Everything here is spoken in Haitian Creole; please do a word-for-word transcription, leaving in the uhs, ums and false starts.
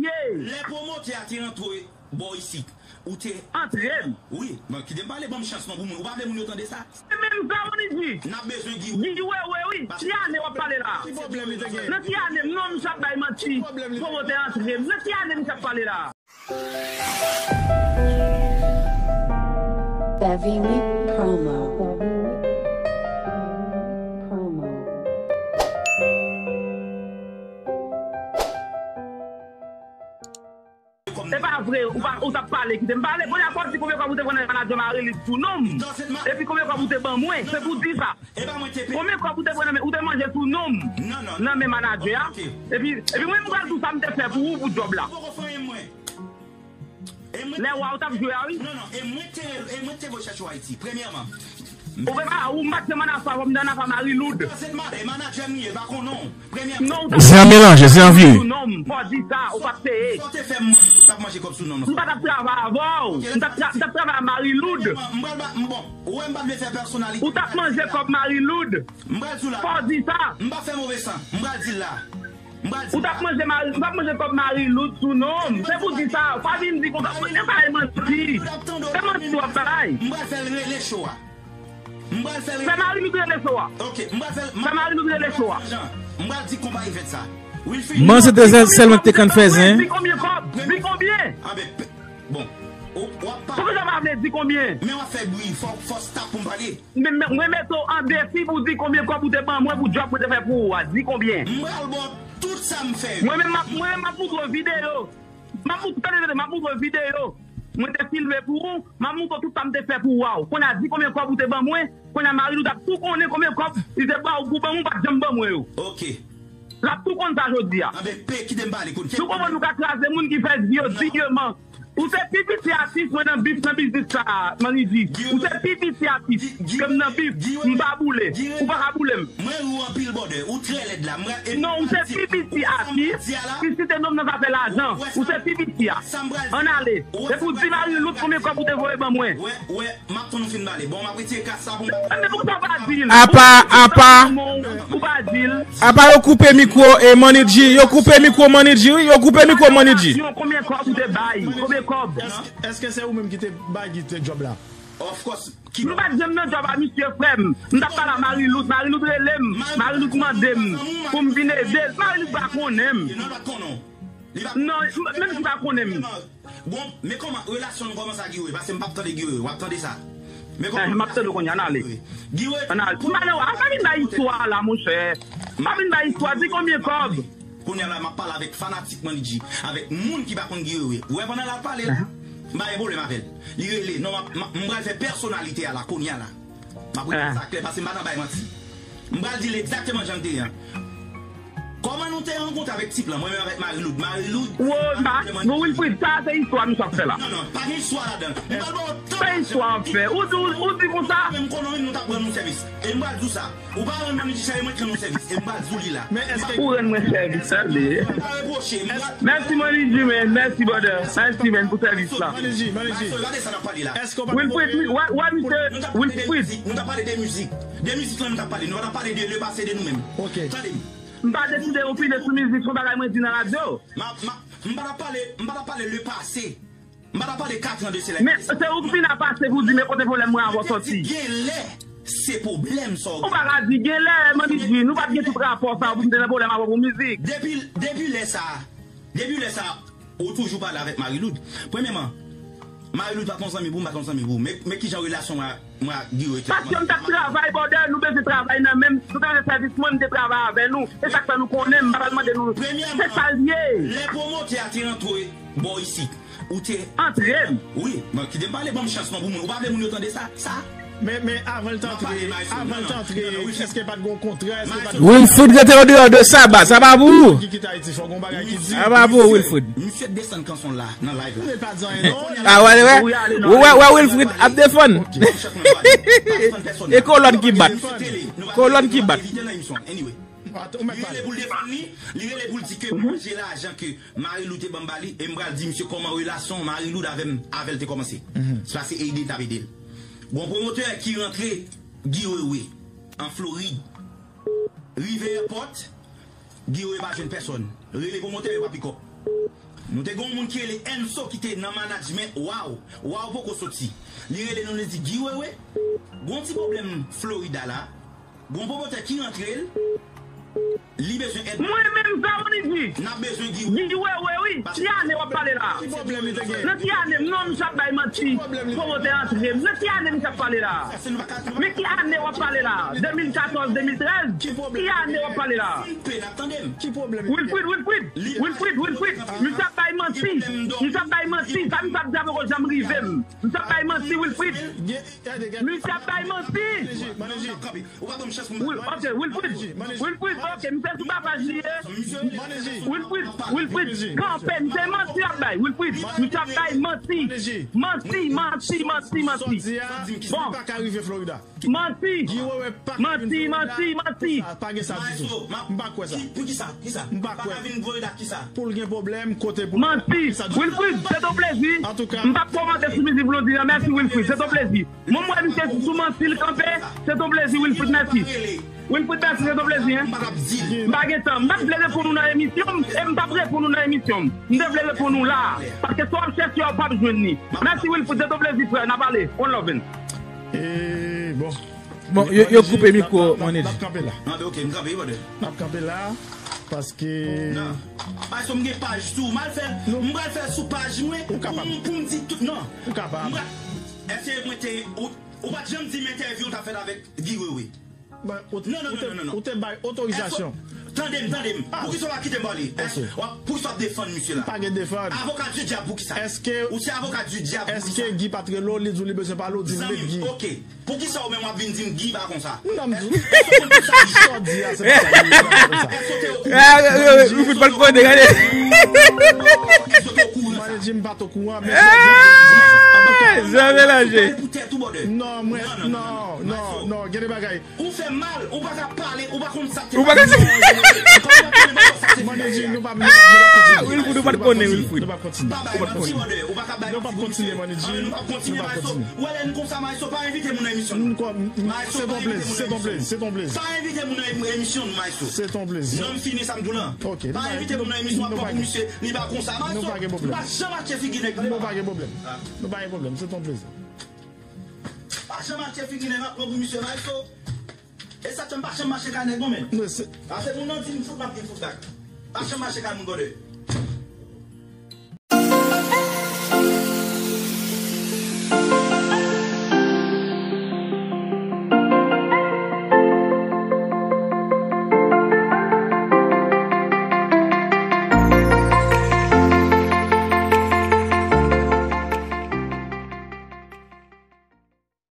Lè pwomotè a te antre bò isit, ou te antre m. Wi, men kite m pale, ban m chans non pou moun. Ou pa vle moun yo tande sa? Se menm sa, Monidji. N ap bezwen Guy. Guy Wewe, wi. Ki ane w ap pale la? Nan ki ane? Non, misye ap bay manti. Pwomotè antre m. Nan ki ane misye ap pale la? Savini Promo. Promo. Se pa vre, ou pa, ou t ap pale, kite m pale. Kounye a, fò w di konbyen kòb ou te pran nan manadjè Marie-Lude sou non m. Epi konbyen kòb ou te ban mwen, se pou w di sa. Konbyen kòb ou te pran nan men, ou te manje sou non m nan men manadjè a. Epi, epi mwen, m pral di w sa m te fè pou ou pou djòb la. Lè wa ou t ap jwe a, wi. Non, non, e mwen te, e mwen te voye chèche w Ayiti, premyèman. Ou pe pa, ou m pa t se manafwa, fò m te anafwa Marie-Lude. Se manadjè m ye, pa konnen w. Premyèman. Non, ou t ap Se an melanje, se an vye. Sou non m, fò w di sa, ou pa t peye. Sa w te fè m, m t ap manje kòb sou non m. M pa t ap travay avè w. M t ap tra-, m t ap travay a Marie-Lude. M pral ba, m bon, ou wè m pa t vle fè pèsonalite. Ou t ap manje kòb Marie-Lude. M pral di w la. Fò w di sa. M pa fè move san, m pral di l la. Ou t ap manje mari, ou t ap manje kòb Marie-Lude sou non m. Se pou di sa, pa vin di konsa, mwen te bay manti. Se manti w ap bay. M pral fè l rele cho a. M pral fè l rele. Fè Marie-Lude rele cho a. Ok, m pral fè l. Fè Marie-Lude rele cho a. M pral di konpayi fèt sa. Wilfrid. Man se te sèl, sèlman ki te konn fè zen. Di konbyen kòb? Di konbyen? Anben, bon. Ou, w ap pa. Poukisa w pa vle di konbyen? Men w ap fè bri, fò, fò stop pou m pale. Men, men, mwen mete w an defi pou w di konbyen kòb ou te ban mwen pou djòb mwen te fè pou ou a. Di konbyen? M pral ba w tout sa m fè yo. Mwen menm, m ap, mwen menm, m ap montre w videyo. M ap montre, tande, tande, m ap montre w videyo. Mwen te filme pou ou, m ap montre w tout sa m te fè pou ou a. Kounye a, di konbyen kòb ou te ban mwen. Kounye a, Marie-Lude ap tou konnen konbyen kòb li te ba ou pou ban mwen, ou pa t janm ban mwen yo. Ok. L ap tou konn sa jodi a. Anben, pe, kite m pale, kounye a. Nou konprann nou ka kraze moun ki fè di yo dignement. Ou se pi piti atis mwen nan bif nan biznis sa a, Monidji. Ou se pi piti atis ke m nan bif, m pa boule. Ou pa ka boule m. Mwen ri w anpil, brother. Ou trè lèd la. Non, ou se pi piti atis ki site non m nan zafè lajan. Ou se pi piti a. Ann ale. Epi w di Marie-Lude konbyen kòb ou te voye ban mwen. M ap tann ou fin pale. Bon, m ap retire kas la pou m. Men poukisa w pa di l? Apa, apa. Ou pa di l. Apa yo koupe mikwo, e, Monidji. Yo koupe mikwo Monidji, wi. Yo koupe mikwo Monidji. Konbyen kòb ou te bay? Konbyen kòb? Èske, èske se ou menm ki te bay Guy te djòb la? Of course. M pa t janm nan djòb a misye, frè m. M t ap pale a Marie-Lude. Marie-Lude rele m. Marie-Lude mande m pou m vin ede l. Marie-Lude pa konnen m. Non, menm si pa konnen m. Bon, men kòman relasyon nou kòmanse a Guy Wewe? Paske m p ap tande Guy Wewe. W ap tande sa. Men kòman. M ap tande w kounye a, ann ale. Ann ale. M pa nan, a, pa vin bay istwa la, monchè. M pa vin bay istwa, di konbyen kòb? Kounye a la, m ap pale avèk fanatik Monidji, avèk moun ki pa konn Guy Wewe. Ou wè pandan l ap pale la, m pa gen pwoblèm avè l. Li rele, non, m ap, m ap, m pral fè pèsonalite a la, kounye a la. M ap rele sa klè, paske m pa nan bay manti. M pral di l egzakteman jan l te ye an. Kòman nou te rankontre avèk tip lan, mwen menm avèk Marie-Lude? Marie-Lude. Wo, ma, bon, Wilfrid, sa se istwa misye ap fè la. Non, non, pa gen istwa ladan. M pral ba w tan. Se istwa ap fè. Ou di, ou, ou di konsa. Men m konnen nou t ap rann nou sèvis. E m pral di w sa. Ou pa rann Monidji sèvis, mwen k rann nou sèvis. E m pral di w li la. Ou rann mwen sèvis, tande. Pa repwoche. M pral. Mèsi, Monidji, man. Mèsi, brother. Mèsi, man, pou sèvis la. Monidji, Monidji. Èske w pa Wilfrid, wi, wè, wè, misye, Wilfrid. Nou t ap pale de mizik. Nou t ap pale de mizik. De mizik lan nou t ap pale. Nou pa t ap pale de le passé de nou menm. Ok. Tande m. M pa deside opine sou mizik, se yon bagay mwen di nan radyo. M a, m a, m pa t ap pale, m pa t ap pale le passé. M pa t ap pale kat an de sela. Men se ou ki fin ap pase pou di men kote pwoblèm mwen avè w sòti. Genlè se pwoblèm sa w. Ou pa ka di genlè, Monidji, nou pa t gen tout rapò sa pou m te nan pwoblèm avè w pou mizik. Depi, depi lè sa, depi lè sa, ou toujou pale avèk Marie-Lude. Premyèman, Marie-Lude pa t yon zanmi pou m, pa t yon zanmi pou ou. Men, men kijan relasyon mwen, mwen ak Guy Wewe te kòmanse. Paske m t ap travay, brother, nou bezwen travay nan menm, nou te bezwen sèvis mwen, m te travay avè nou. E sa k fè nou konnen m, m pa pral mande nou. Se sa l ye. Lè pwomotè a te rantre bò isit, ou te antre m. Wi, men kite m pale, ban m chans non pou moun. Ou pa vle moun yo tande sa? Sa? Men, men avan l t antre, avan l t antre, èske pa t gon kontra, èske pa t gon Wilfrid rete andeyò de Saba, sa pa pou ou. Ki kite Ayiti, fò gon bagay ki di. Sa pa pou ou, Wilfrid. Misye desann kanson la nan live la. Li pa di anyen non. A wè, wè. Ou wè, wè Wilfrid ap defann. E kolòn ki bat. Kolòn ki bat. Anyway. Li rele pou l defann li, li rele pou l di ke manje lajan ke Marie-Lude te ban m ba li, e m pral di misye kòman relasyon Marie-Lude avè m, avè l te kòmanse. Se pase ede l t ap ede l. Gon pwomotè ki rantre Guy Wewe an Florid. Rive èpòt, Guy Wewe pa jwenn pèsòn. Rele pwomotè yo pa pikòp. Nou te gen yon moun ki rele Enso ki te nan management Wow. Wow poko soti. Li rele nou, li di, Guy Wewe, gon ti pwoblèm Florida la. Gon pwomotè ki rantre l. Li bezwen èd. Mwen menm sa ou li di. N ap bezwen Guy Wewe. Guy Wewe, wi. Ki ane w ap pale la? Ki pwoblèm li te gen? Nan ki ane? Non, misye ap bay manti. Ki pwoblèm li te gen? Pwomotè antre. Nan ki ane misye ap pale la? Men ki ane w ap pale la? De mil katòz, de mil trèz? Ki ane w ap pale la? Ki pwoblèm li te gen? Wilfrid, Wilfrid, Wilfrid, Wilfrid. Misye ap bay manti. Misye ap bay manti. Sa misye ap di a poko janm rive m. Misye ap bay manti, Wilfrid. Misye ap bay manti. Ou pa ban m chans pou m pale. Wil-, ok, Wilfrid. Wilfrid, ok, misye sou papaj li ye. Wilfrid, Wilfrid, kanpe, misye manti ap bay. Wilfrid, misye ap bay manti. Manti, manti, manti, manti. Bon. Manti. Manti, manti, manti. Pa gen sa ditou. M pa kwè sa. Pou kisa? Kisa? M pa kwè. Pou l gen pwoblèm, kote pou. Manti. Wilfrid, se ton plezi. M p ap kòmante sou mizik Blondedy an. Mèsi, Wilfrid. Se ton plezi. Mwen, m wè misye sou manti l kanpe, se ton plezi, Wilfrid, mèsi. Wilfrid, mèsi, se ton plezi, en. M pa gen tan. M pa t vle reponn ou nan emisyon m, e m p ap reponn ou nan emisyon m. M te vle reponn ou la a. Paske sa w ap chèche a, w p ap jwenn li. Mèsi, Wilfrid, se ton plezi, frè. N a pale. One love, en. E, bon. Bon, yo, yo koupe mikwo, Mannedji. N ap kanpe la. N ap kanpe la. Paske. Non. Paske m gen paj tou. M al fè, m pral fè sou paj mwen pou m, pou m di tout. Non. Ou kapab. M pral, èske mwen te, ou, ou pa t janm di m entèvyou w t ap fèt avèk Guy Wewe? Non, non, non, non, non. Ou te bay otorizasyon. Tande m, tande m. Poukisa w pa kite m pale? Poukisa w ap defann misye la? Pa gen defann. Avoka di dyab poukisa? Ou se avoka di dyab poukisa? Èske Guy pa t rele w, li di w li bezwen pale w, di m met Guy. Zanmi m, ok. Poukisa ou menm w ap vin di m Guy pa konsa? Non, m di w. Èske w konn poukisa Guy? Sa w di a, se pa sa. Èske w te okouran? Èske w te okouran? Ou fout pa t konnen, gade. Èske w te okouran sa? Mwen di m pa t okouran, men sa w di a, se pa sa. Antouka, zanmi melanje. Ou pale pou tèt ou, brother. Non, mwen, non, non, non, gen de bagay. Ou fè mal, ou pa ka pale, ou pa konn sa k te pase. Ou pa ka. Mannedji, nou pa, nou pa kontinye. Wilfrid, ou pa t konnen, Wilfrid. Nou pa kontinye. Pa bay manti, brother. Ou pa ka bay manti pou misye. Nou p ap kontinye, Mannedji. Nou p ap kontinye, Maestro. Ou wè lè n konsa, Maestro, pa envite moun nan emisyon nou. Maestro, pa envite moun nan emisyon nou. Se ton plezi, se ton plezi, se ton plezi. Pa envite moun nan em-, emisyon nou, Maestro. Se ton plezi. Non, m fini sa m di w lan. Ok. Pa envite moun nan emisyon, ap pran pou misye, li pa konsa. Maestro, nou pa gen pwoblèm. Pa janm achte figi nèg. Nou pa gen pwoblèm. Nou pa gen pwoblèm, se ton plezi. Pa janm achte figi nèg, ap pran pou misye, Maestro. E sa k fè m pa janm mache kay nèg non, men. Pase moun nan di m fout, m ap di fout bak. Pa janm mache kay moun, brother.